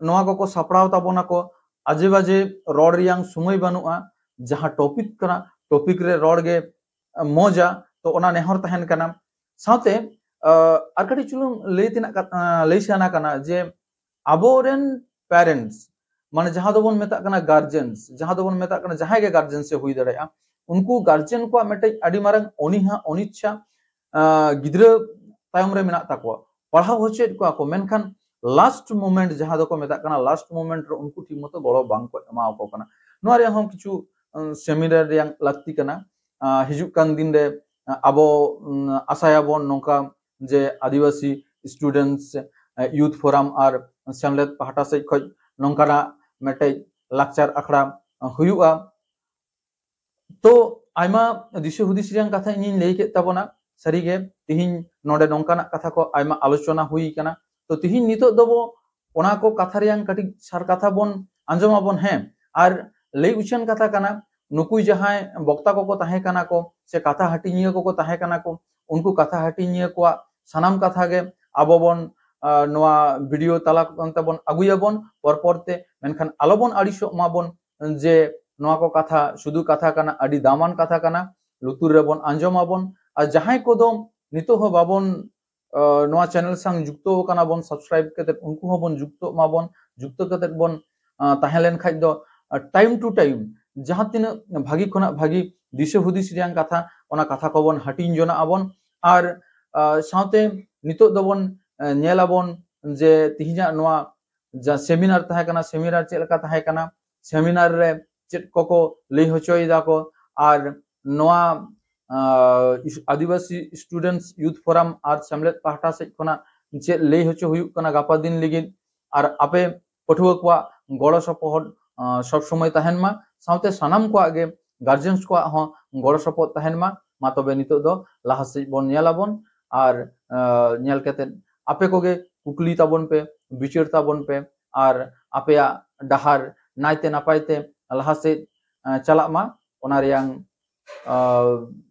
ᱱᱚᱣᱟ ᱠᱚᱠᱚ ᱥᱟᱯᱲᱟᱣ ᱛᱟᱵᱚᱱᱟ ᱠᱚ, ᱟᱡᱮ ᱵᱟᱡᱮ ᱨᱚᱲ ᱨᱮᱭᱟᱝ ᱥᱚᱢᱚᱭ ᱵᱟᱹᱱᱩᱜᱼᱟ᱾ ᱡᱟᱦᱟᱸ ᱴᱚᱯᱤᱠ ᱠᱟᱱᱟ ᱴᱚᱯᱤᱠ ᱨᱮ ᱨᱚᱲ ᱜᱮ ᱢᱚᱡᱟ᱾ ᱛᱚ ᱚᱱᱟ ᱱᱮᱦᱚᱨ ᱛᱟᱦᱮᱱ ᱠᱟᱱᱟ᱾ ᱥᱟᱶᱛᱮ ᱟᱨ ᱠᱟᱹᱴᱤᱡ ᱪᱩᱞᱩᱝ ᱞᱟᱹᱭ ᱛᱮᱱᱟᱜ ᱞᱟᱹᱭ ᱥᱟᱱᱟ ᱠᱟᱱᱟ ᱡᱮ ᱟᱵᱚᱨᱮᱱ ᱯᱮᱨᱮᱱᱴᱥ, ᱢᱟᱱᱮ ᱡᱟᱦᱟᱸ ᱫᱚᱵᱚᱱ ᱢᱮᱛᱟᱜ ᱠᱟᱱᱟ ᱜᱟᱨᱡᱮᱱᱥ, ᱡᱟᱦᱟᱸ ᱫᱚᱵᱚᱱ ᱢᱮᱛᱟᱜ ᱠᱟᱱᱟ ᱡᱟᱦᱟᱸᱭ ᱜᱮ ᱜᱟᱨᱡᱮᱱ ᱥᱮ ᱦᱩᱭ ᱫᱟᱲᱮᱭᱟᱜᱼᱟ, ᱩᱱᱠᱩ ᱜᱟᱨᱡᱮᱱ ᱠᱚᱣᱟᱜ ᱢᱤᱫᱴᱮᱡ ᱟᱹᱰᱤ ᱢᱟᱨᱟᱝ ᱚᱱᱤᱦᱟ ᱚᱱᱤᱪᱪᱷᱟ ᱜᱤᱫᱽᱨᱟᱹ ᱛᱟᱭᱚᱢ ᱨᱮ ᱢᱮᱱᱟᱜ ᱛᱟᱠᱚᱣᱟ, ᱯᱟᱲᱦᱟᱣ ᱦᱚᱪᱚᱭᱮᱫ ᱠᱚᱣᱟ ᱠᱚ, ᱢᱮᱱᱠᱷᱟᱱ ᱞᱟᱥᱴ ᱢᱚᱢᱮᱱᱴ ᱡᱟᱦᱟᱸ ᱫᱚᱠᱚ ᱢᱮᱛᱟᱜ ᱠᱟᱱᱟ ᱞᱟᱥᱴ ᱢᱚᱢᱮᱱᱴ ᱨᱮ ᱩᱱᱠᱩ ᱴᱷᱤᱠ ᱢᱚᱛᱚ ᱜᱚᱲᱚ ᱵᱟᱝ ᱠᱚ ᱮᱢᱟ ᱠᱚ ᱠᱟᱱᱟ᱾ ᱱᱚᱣᱟ ᱨᱮᱭᱟᱜ ᱦᱚᱸ ᱠᱤᱪᱷᱩ ᱥᱮᱢᱤᱱᱟᱨ ᱨᱮᱭᱟᱜ ᱞᱟᱹᱠᱛᱤ ᱠᱟᱱᱟ᱾ ᱦᱤᱡᱩᱜ ᱠᱟᱱ ᱫᱤᱱ ᱨᱮ ᱟᱵᱚ ᱟᱥᱟᱭᱟᱵᱚᱱ ᱱᱚᱝᱠᱟ ᱡᱮ ᱟᱹᱫᱤᱵᱟᱹᱥᱤ ᱥᱴᱩᱰᱮᱱᱴᱥ ᱭᱩᱛᱷ ᱯᱷᱳᱨᱟᱢ ᱟᱨ ᱥᱮᱢᱞᱮᱫ ᱯᱟᱦᱴᱟ ᱥᱮᱫ ᱠᱷᱚᱱ ᱱᱚᱝᱠᱟᱱᱟᱜ ᱢᱤᱫᱴᱮᱡ ᱞᱟᱠᱪᱟᱨ ᱟᱠᱷᱲᱟ ᱦᱩᱭᱩᱜᱼᱟ᱾ ᱛᱚ ᱟᱭᱢᱟ ᱫᱤᱥᱟᱹ ᱦᱩᱫᱤᱥ ᱨᱮᱭᱟᱜ ᱠᱟᱛᱷᱟ ᱤᱧᱤᱧ ᱞᱟᱹᱭ ᱠᱮᱫ ᱛᱟᱵᱚᱱᱟ᱾ ᱥᱟᱹᱨᱤᱜᱮ ᱛᱤᱦᱤᱧ ᱱᱚᱰᱮ ᱱᱚᱝᱠᱟᱱᱟᱜ ᱠᱟᱛᱷᱟ ᱠᱚ ᱟᱭᱢᱟ ᱟᱞᱳᱪᱚᱱᱟ ᱦᱩᱭ ᱠᱟᱱᱟ᱾ ᱛᱚ ᱛᱤᱦᱤᱧ ᱱᱤᱛᱚᱜ ᱫᱚᱵᱚ ᱚᱱᱟ ᱠᱚ ᱠᱟᱛᱷᱟ ᱨᱮᱭᱟᱜ ᱠᱟᱹᱴᱤᱡ ᱥᱟᱨ ᱠᱟᱛᱷᱟ ᱵᱚᱱ ᱟᱸᱡᱚᱢ ᱟᱵᱚᱱ᱾ ᱦᱮᱸ, ᱟᱨ ᱞᱟᱹᱭ ᱩᱪᱷᱟᱹᱱ ᱠᱟᱛᱷᱟ ᱠᱟᱱᱟ, ᱱᱩᱠᱩ ᱡᱟᱦᱟᱸᱭ ᱵᱚᱠᱛᱟ ᱠᱚᱠᱚ ᱛᱟᱦᱮᱸ ᱠᱟᱱᱟ ᱠᱚ ᱥᱮ ᱠᱟᱛᱷᱟ ᱦᱟᱹᱴᱤᱧᱤᱭᱟᱹ ᱠᱚᱠᱚ ᱛᱟᱦᱮᱸ ᱠᱟᱱᱟ ᱠᱚ, ᱩᱱᱠᱩ ᱠᱟᱛᱷᱟ ᱦᱟᱹᱴᱤᱧᱤᱭᱟᱹ ᱠᱚᱣᱟᱜ ᱥᱟᱱᱟᱢ ᱠᱟᱛᱷᱟ ᱜᱮ ᱟᱵᱚ ᱵᱚᱱ ᱱᱚᱣᱟ ᱵᱷᱤᱰᱤᱭᱳ ᱛᱟᱞᱟ ᱛᱮᱵᱚᱱ ᱟᱹᱜᱩᱭᱟᱵᱚᱱ ᱯᱚᱨ ᱯᱚᱨ ᱛᱮ᱾ ᱢᱮᱱᱠᱷᱟᱱ ᱟᱞᱚᱵᱚᱱ ᱟᱹᱲᱤᱥᱚᱜ ᱢᱟᱵᱚᱱ ᱡᱮ ᱱᱚᱣᱟ ᱠᱚ ᱠᱟᱛᱷᱟ ᱥᱩᱫᱷᱩ ᱠᱟᱛᱷᱟ ᱠᱟᱱᱟ, ᱟᱹᱰᱤ ᱫᱟᱢᱟᱱ ᱠᱟᱛᱷᱟ ᱠᱟᱱᱟ, ᱞᱩᱛᱩᱨ ᱨᱮᱵᱚᱱ ᱟᱸᱡᱚᱢ ᱟᱵᱚᱱ᱾ ᱟᱨ ᱡᱟᱦᱟᱸᱭ ᱠᱚᱫᱚ ᱱᱤᱛᱚᱜ ᱦᱚᱸ ᱵᱟᱵᱚᱱ ᱱᱚᱣᱟ ᱪᱮᱱᱮᱞ ᱥᱟᱶ ᱡᱩᱠᱛᱚ ᱟᱠᱟᱱᱟ ᱵᱚᱱ, ᱥᱟᱵᱥᱠᱨᱟᱭᱤᱵ ᱠᱟᱛᱮ ᱩᱱᱠᱩ ᱦᱚᱸᱵᱚᱱ ᱡᱩᱠᱛᱚᱜ ᱢᱟᱵᱚᱱ᱾ ᱡᱩᱠᱛᱚ ᱠᱟᱛᱮ ᱵᱚᱱ ᱛᱟᱦᱮᱸ ᱞᱮᱱ ᱠᱷᱟᱡ ᱫᱚ ᱴᱟᱭᱤᱢ ᱴᱩ ᱴᱟᱭᱤᱢ ᱡᱟᱦᱟᱸ ᱛᱤᱱᱟᱹᱜ ᱵᱷᱟᱹᱜᱤ ᱠᱷᱚᱱᱟᱜ ᱵᱷᱟᱹᱜᱤ ᱫᱤᱥᱟᱹ ᱦᱩᱫᱤᱥ ᱨᱮᱭᱟᱜ ᱠᱟᱛᱷᱟ, ᱚᱱᱟ ᱠᱟᱛᱷᱟ ᱠᱚᱵᱚᱱ ᱦᱟᱹᱴᱤᱧ ᱡᱚᱱᱟᱜ ᱟᱵᱚᱱ᱾ ᱟᱨ ᱥᱟᱶᱛᱮ ᱱᱤᱛᱚᱜ ᱫᱚᱵᱚᱱ ᱧᱮᱞ ᱟᱵᱚᱱ ᱡᱮ ᱛᱤᱦᱤᱧᱟᱜ ᱱᱚᱣᱟ ᱡᱟ ᱥᱮᱢᱤᱱᱟᱨ ᱛᱟᱦᱮᱸ ᱠᱟᱱᱟ, ᱥᱮᱢᱤᱱᱟᱨ ᱪᱮᱫ ᱞᱮᱠᱟ ᱛᱟᱦᱮᱸ ᱠᱟᱱᱟ, ᱥᱮᱢᱤᱱᱟᱨ ᱨᱮ ᱪᱮᱫ ᱠᱚᱠᱚ ᱞᱟᱹᱭ ᱦᱚᱪᱚᱭᱮᱫᱟ ᱠᱚ, ᱟᱨ ᱱᱚᱣᱟ ᱟᱹᱫᱤᱵᱟᱹᱥᱤ ᱥᱴᱩᱰᱮᱱᱴᱥ ᱭᱩᱛᱷ ᱯᱷᱳᱨᱟᱢ ᱟᱨ ᱥᱮᱢᱞᱮᱫ ᱯᱟᱦᱴᱟ ᱥᱮᱫ ᱠᱷᱚᱱᱟᱜ ᱪᱮᱫ ᱞᱟᱹᱭ ᱦᱚᱪᱚ ᱦᱩᱭᱩᱜ ᱠᱟᱱᱟ ᱜᱟᱯᱟ ᱫᱤᱱ ᱞᱟᱹᱜᱤᱫ, ᱟᱨ ᱟᱯᱮ ᱯᱟᱹᱴᱷᱩᱣᱟᱹ ᱠᱚᱣᱟᱜ ᱜᱚᱲᱚ ᱥᱚᱯᱚᱦᱚᱫ ᱥᱚᱵ ᱥᱚᱢᱚᱭ ᱛᱟᱦᱮᱱ ᱢᱟ, ᱥᱟᱶᱛᱮ ᱥᱟᱱᱟᱢ ᱠᱚᱣᱟᱜ ᱜᱮ, ᱜᱟᱨᱡᱮᱱᱥ ᱠᱚᱣᱟᱜ ᱦᱚᱸ ᱜᱚᱲᱚ ᱥᱚᱯᱚᱦᱚᱫ ᱛᱟᱦᱮᱱ ᱢᱟ᱾ ᱢᱟ ᱛᱚᱵᱮ ᱱᱤᱛᱚᱜ ᱫᱚ ᱞᱟᱦᱟ ᱥᱮᱫ ᱵᱚᱱ ᱧᱮᱞ ᱟᱵᱚᱱ, ᱟᱨ ᱧᱮᱞ ᱠᱟᱛᱮ ᱟᱯᱮ ᱠᱚᱜᱮ ᱠᱩᱠᱞᱤ ᱛᱟᱵᱚᱱ ᱯᱮ, ᱵᱤᱪᱟᱹᱨ ᱛᱟᱵᱚᱱ ᱯᱮ, ᱟᱨ ᱟᱯᱮᱭᱟᱜ ᱰᱟᱦᱟᱨ ᱱᱟᱭᱛᱮ ᱱᱟᱯᱟᱭ ᱛᱮ ᱞᱟᱦᱟ ᱥᱮᱫ ᱪᱟᱞᱟᱜ ᱢᱟ, ᱚᱱᱟ ᱨᱮᱭᱟᱝ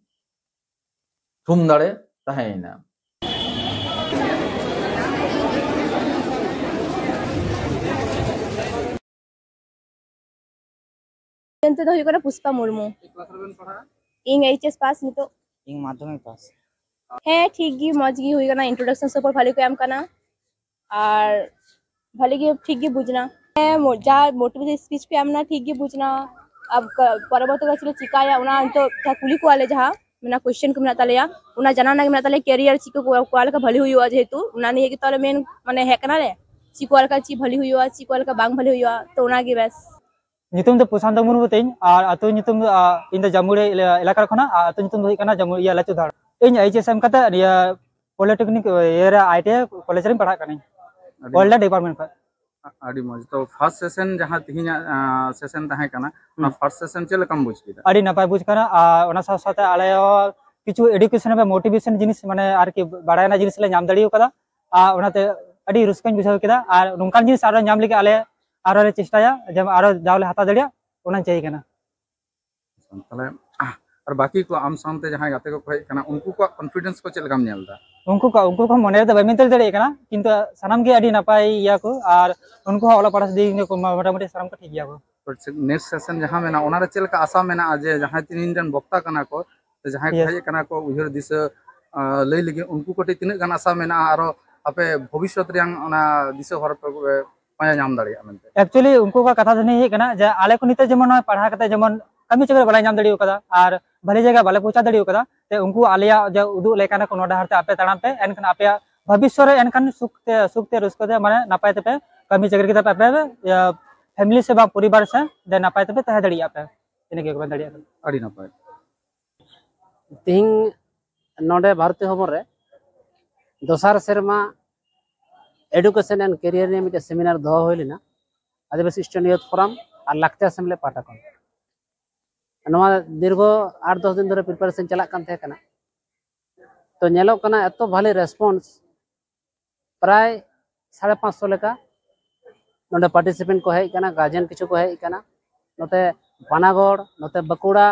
ᱛᱷᱩᱢ ᱫᱟᱲᱮ ᱛᱟᱦᱮᱸᱭᱮᱱᱟ᱾ ᱧᱩᱛᱩᱢ ᱫᱚ ᱦᱩᱭᱩᱜ ᱠᱟᱱᱟ ᱯᱩᱥᱯᱟ ᱢᱩᱨᱢᱩ᱾ ᱤᱧ ᱮᱭᱤᱪ ᱮᱥ ᱯᱟᱥ ᱱᱤᱛᱚᱜ᱾ ᱤᱧ ᱢᱟᱫᱽᱫᱷᱚᱢᱤᱠ ᱯᱟᱥ᱾ ᱦᱮᱸ, ᱴᱷᱤᱠ ᱜᱮ, ᱢᱚᱡᱽ ᱜᱮ ᱦᱩᱭ ᱠᱟᱱᱟ, introduction support ᱵᱷᱟᱞᱤ ᱠᱚ ᱮᱢ ᱠᱟᱱᱟ ᱟᱨ ᱵᱷᱟᱞᱤ ᱜᱮ, ᱴᱷᱤᱠ ᱜᱮ ᱵᱩᱡᱽ ᱮᱱᱟ᱾ ᱦᱮᱸ, ᱢᱚ-, ᱡᱟ motivation speech ᱯᱮ ᱮᱢ ᱮᱱᱟ, ᱴᱷᱤᱠ ᱜᱮ ᱵᱩᱡᱽ ᱮᱱᱟ᱾ ᱟᱵ-, ᱠᱟ-, ᱯᱚᱨᱚᱵᱚᱨᱛᱤ ᱨᱮ ᱪᱮᱫ ᱞᱮ ᱪᱤᱠᱟᱭᱟ, ᱚᱱᱟ ᱱᱤᱛᱚᱜ ᱡᱟᱦᱟᱸ ᱠᱩᱞᱤ ᱠᱚᱣᱟᱞᱮ, ᱡᱟᱦᱟᱸ ᱢᱮᱱᱟᱜ question ᱠᱚ ᱢᱮᱱᱟᱜ ᱛᱟᱞᱮᱭᱟ, ᱚᱱᱟ ᱡᱟᱱᱟᱣ ᱨᱮᱱᱟᱜ ᱜᱮ ᱢᱮᱱᱟᱜ ᱛᱟᱞᱮᱭᱟ, career ᱪᱮᱫ ᱠᱚ ᱠᱚ-, ᱠᱚᱨᱟᱣ ᱞᱮᱠᱷᱟᱱ ᱵᱷᱟᱞᱤ ᱦᱩᱭᱩᱜᱼᱟ, ᱡᱮᱦᱮᱛᱩ ᱚᱱᱟ ᱱᱤᱭᱮ ᱜᱮᱛᱚ ᱟᱞᱮ main, ᱢᱟᱱᱮ, ᱦᱮᱡ ᱠᱟᱱᱟᱞᱮ, ᱪᱮᱫ ᱠᱚᱨᱟᱣ ᱞᱮᱠᱷᱟᱱ ᱪᱮᱫ ᱵᱷᱟᱞᱤ ᱦᱩᱭᱩᱜᱼᱟ, ᱪᱮᱫ ᱠᱚᱨᱟᱣ ᱞᱮᱠᱷᱟᱱ ᱵᱟᱝ ᱵᱷᱟᱞᱤ ᱦᱩᱭᱩᱜᱼᱟ, ᱛᱚ ᱚᱱᱟᱜᱮ ᱵᱮᱥ᱾ ᱧᱩᱛᱩᱢ ᱫᱚ ᱯᱨᱚᱥᱟᱱᱛᱚ ᱢᱩᱨᱢᱩ ᱛᱤᱧ, ᱟᱨ ᱟᱹᱛᱩ ᱧᱩᱛᱩᱢ ᱫᱚ, ᱟ, ᱤᱧ ᱫᱚ ᱡᱟᱢᱩᱲᱤ ᱮᱞᱟ-, ᱮᱞᱟᱠᱟ ᱠᱷᱚᱱᱟᱜ, ᱟᱨ ᱟᱹᱛᱩ ᱧᱩᱛᱩᱢ ᱫᱚ ᱦᱩᱭᱩᱜ ᱠᱟᱱᱟ ᱡᱟᱢᱩᱲᱤ, ᱤᱭᱟᱹ, ᱞᱟᱪᱩ ᱫᱷᱟᱲ᱾ ᱤᱧ ᱮᱭᱤᱪ ᱮᱥ ᱮᱢ ᱠᱟᱛᱮ ᱱᱤᱭᱟᱹ Polytechnic, ᱤᱭᱟᱹ ᱨᱮ, ᱟᱭ ᱴᱤ ᱟᱭ ᱠᱚᱞᱮᱡᱽ ᱨᱤᱧ ᱯᱟᱲᱦᱟᱜ ᱠᱟᱱᱟᱧ᱾ ᱟᱹᱰᱤ ᱚᱞᱰᱟ ᱰᱤᱯᱟᱨᱴᱢᱮᱱᱴ ᱠᱷᱚᱱ᱾ ᱟ-, ᱟᱹᱰᱤ ᱢᱚᱡᱽ᱾ ᱛᱚ, first session ᱡᱟᱦᱟᱸ ᱛᱮᱦᱮᱧᱟᱜ, ᱟ, session ᱛᱟᱦᱮᱸ ᱠᱟᱱᱟ, ᱚᱱᱟ ᱦᱩᱸ᱾ First session ᱪᱮᱫ ᱞᱮᱠᱟᱢ ᱵᱩᱡᱽ ᱠᱮᱫᱟ? ᱟᱹᱰᱤ ᱱᱟᱯᱟᱭ ᱵᱩᱡᱽ ᱠᱟᱱᱟ, ᱟᱨ ᱚᱱᱟ ᱥᱟᱶ ᱥᱟᱶᱛᱮ ᱟᱞᱮ ᱦᱚᱸ ᱠᱤᱪᱷᱩ education ᱨᱮ motivation ᱡᱤᱱᱤᱥ, ᱢᱟᱱᱮ, ᱟᱨᱠᱤ, ᱵᱟᱲᱟᱭ ᱨᱮᱱᱟᱜ ᱡᱤᱱᱤᱥ ᱞᱮ ᱧᱟᱢ ᱫᱟᱲᱮ ᱠᱟᱫᱟ, ᱟᱨ ᱚᱱᱟᱛᱮ ᱟᱹᱰᱤ ᱨᱟᱹᱥᱠᱟᱹᱧ ᱵᱩᱡᱷᱟᱹᱣ ᱠᱮᱫᱟ᱾ ᱟᱨ ᱱᱚᱝᱠᱟᱱ ᱡᱤᱱᱤᱥ ᱟᱨᱚ ᱧᱟᱢ ᱞᱟᱹᱜᱤᱫ ᱟᱞᱮ ᱟᱨᱚ ᱞᱮ ᱪᱮᱥᱴᱟᱭᱟ, ᱡᱮ ᱟᱨᱚ ᱫᱟᱣ ᱞᱮ ᱦᱟᱛᱟᱣ ᱫᱟᱲᱮᱭᱟᱜ, ᱚᱱᱟᱧ ᱪᱟᱹᱭ ᱠᱟᱱᱟ᱾ ᱛᱟᱦᱞᱮ, ᱟᱨ ᱵᱟᱹᱠᱤ ᱠᱚ, ᱟᱢ ᱥᱟᱶᱛᱮ ᱡᱟᱦᱟᱸᱭ ᱜᱟᱛᱮ ᱠᱚᱠᱚ ᱦᱮᱡ ᱠᱟᱱᱟ, ᱩᱱᱠᱩ ᱠᱚᱣᱟᱜ confidence ᱠᱚ ᱪᱮᱫ ᱞᱮᱠᱟᱢ ᱧᱮᱞ ᱮᱫᱟ? ᱩᱱᱠᱩ ᱠᱚ, ᱩᱱᱠᱩ ᱠᱚ ᱢᱚᱱᱮ ᱨᱮᱫᱚ ᱵᱟᱹᱧ ᱢᱮᱱ ᱫᱟᱲᱮᱭᱟᱜ ᱠᱟᱱᱟ, ᱠᱤᱱᱛᱩ ᱥᱟᱱᱟᱢ ᱜᱮ ᱟᱹᱰᱤ ᱱᱟᱯᱟᱭ ᱜᱮᱭᱟ ᱠᱚ, ᱟᱨ ᱩᱱᱠᱩ ᱦᱚᱸ ᱚᱞᱚᱜ ᱯᱟᱲᱦᱟᱜ ᱫᱤᱠ ᱫᱤᱭᱮ ᱠᱚ ᱢᱚᱴᱟᱢᱩᱴᱤ ᱥᱟᱱᱟᱢ ᱠᱚ ᱴᱷᱤᱠ ᱜᱮᱭᱟ ᱠᱚ᱾ Next session ᱡᱟᱦᱟᱸ ᱢᱮᱱᱟᱜᱼᱟ, ᱚᱱᱟᱨᱮ ᱪᱮᱫ ᱞᱮᱠᱟ ᱟᱥᱟ ᱢᱮᱱᱟᱜᱼᱟ ᱡᱮ ᱡᱟᱦᱟᱸᱭ ᱛᱤᱦᱤᱧ ᱨᱮᱱ ᱵᱚᱠᱛᱟ ᱠᱟᱱᱟ ᱠᱚ, ᱥᱮ ᱡᱟᱦᱟᱸᱭ ᱠᱚ Yes. ᱦᱮᱡ ᱠᱟᱱᱟ ᱠᱚ, ᱩᱭᱦᱟᱹᱨ ᱫᱤᱥᱟᱹ, ᱟ, ᱞᱟᱹᱭ ᱞᱟᱹᱜᱤᱫ, ᱩᱱᱠᱩ ᱠᱟᱹᱴᱤᱡ ᱛᱤᱱᱟᱹᱜ ᱜᱟᱱ ᱟᱥᱟ ᱢᱮᱱᱟᱜᱼᱟ, ᱟᱨᱚ ᱟᱯᱮ ᱵᱷᱚᱵᱤᱥᱥᱚᱛ ᱨᱮᱭᱟᱝ ᱚᱱᱟ ᱫᱤᱥᱟᱹ ᱦᱚᱨ ᱯᱮ ᱯᱟᱸᱡᱟ ᱧᱟᱢ ᱫᱟᱲᱮᱭᱟᱜᱼᱟ ᱢᱮᱱᱛᱮ? Actually, ᱩᱱᱠᱩ ᱠᱚᱣᱟᱜ ᱠᱟᱛᱷᱟ ᱫᱚ ᱱᱤᱭᱟᱹ ᱦᱩᱭᱩᱜ ᱠᱟᱱᱟ ᱡᱮ ᱟᱞᱮ ᱠᱚ ᱱᱤᱛᱚᱜ ᱡᱮᱢᱚᱱ ᱱᱚᱜᱼᱚᱭ ᱯᱟᱲᱦᱟᱣ ᱠᱟᱛᱮ ᱡᱮᱢᱚᱱ ᱠᱟᱹᱢᱤ ᱪᱟᱹᱠᱨᱤ ᱵᱟᱞᱮ ᱧᱟᱢ ᱫᱟᱲᱮ ᱠᱟᱫᱟ ᱟᱨ ᱵᱷᱟᱞᱮ ᱡᱟᱭᱜᱟ ᱵᱟᱞᱮ ᱯᱳᱣᱪᱷᱟᱣ ᱫᱟᱲᱮ ᱠᱟᱫᱟ, ᱛᱮ ᱩᱱᱠᱩ ᱟᱞᱮᱭᱟᱜ ᱡᱮ ᱩᱫᱩᱜ ᱞᱮ ᱠᱟᱱᱟ ᱠᱚ, ᱱᱚᱣᱟ ᱰᱟᱦᱟᱨ ᱛᱮ ᱟᱯᱮ ᱛᱟᱲᱟᱢ ᱯᱮ, ᱮᱱᱠᱷᱟᱱ ᱟᱯᱮᱭᱟᱜ ᱵᱷᱚᱵᱤᱥᱥᱚᱛ ᱨᱮ ᱮᱱᱠᱷᱟᱱ ᱥᱩᱠ ᱛᱮ, ᱥᱩᱠ ᱛᱮ ᱨᱟᱹᱥᱠᱟᱹ ᱛᱮ, ᱢᱟᱱᱮ, ᱱᱟᱯᱟᱭ ᱛᱮᱯᱮ ᱠᱟᱹᱢᱤ ᱪᱟᱹᱠᱨᱤ ᱠᱟᱛᱮ ᱯᱮ, ᱟᱯᱮ, ᱤᱭᱟᱹ, family ᱥᱮ ᱵᱟ ᱯᱚᱨᱤᱵᱟᱨ ᱥᱮ ᱫᱮ ᱱᱟᱯᱟᱭ ᱛᱮᱯᱮ ᱛᱟᱦᱮᱸ ᱫᱟᱲᱮᱭᱟᱜᱼᱟ ᱯᱮ, ᱤᱱᱟᱹ ᱜᱮ ᱢᱮᱱ ᱫᱟᱲᱮᱭᱟᱜᱼᱟ ᱯᱮ᱾ ᱟᱹᱰᱤ ᱱᱟᱯᱟᱭ᱾ ᱛᱮᱦᱮᱧ ᱱᱚᱰᱮ ᱵᱷᱟᱨᱚᱛᱤ ᱵᱷᱚᱵᱚᱱ ᱨᱮ ᱫᱚᱥᱟᱨ ᱥᱮᱨᱢᱟ Education and Career ᱱᱤᱭᱮ ᱢᱤᱫᱴᱮᱱ seminar ᱫᱚᱦᱚ ᱦᱩᱭ ᱞᱮᱱᱟ ᱟᱹᱫᱤᱵᱟᱹᱥᱤ Student Youth Forum ᱟᱨ ᱞᱟᱠᱪᱟᱨ ᱥᱮᱢᱞᱮᱫ ᱯᱟᱦᱴᱟ ᱠᱷᱚᱱ᱾ ᱱᱚᱣᱟ ᱫᱤᱨᱜᱷᱚ ᱟᱴ ᱫᱚᱥ ᱫᱤᱱ ᱫᱷᱚᱨᱮ preparation ᱪᱟᱞᱟᱜ ᱠᱟᱱ ᱛᱟᱦᱮᱸ ᱠᱟᱱᱟ᱾ ᱛᱚ, ᱧᱮᱞᱚᱜ ᱠᱟᱱᱟ ᱮᱛᱚ ᱵᱷᱟᱞᱮ response, ᱯᱨᱟᱭ ᱥᱟᱲᱮ ᱯᱟᱸᱪᱥᱚ ᱞᱮᱠᱟ ᱱᱚᱰᱮ participant ᱠᱚ ᱦᱮᱡ ᱠᱟᱱᱟ, guardian ᱠᱤᱪᱷᱩ ᱠᱚ ᱦᱮᱡ ᱠᱟᱱᱟ, ᱱᱚᱛᱮ ᱯᱟᱱᱟᱜᱚᱲ, ᱱᱚᱛᱮ ᱵᱟᱸᱠᱩᱲᱟ,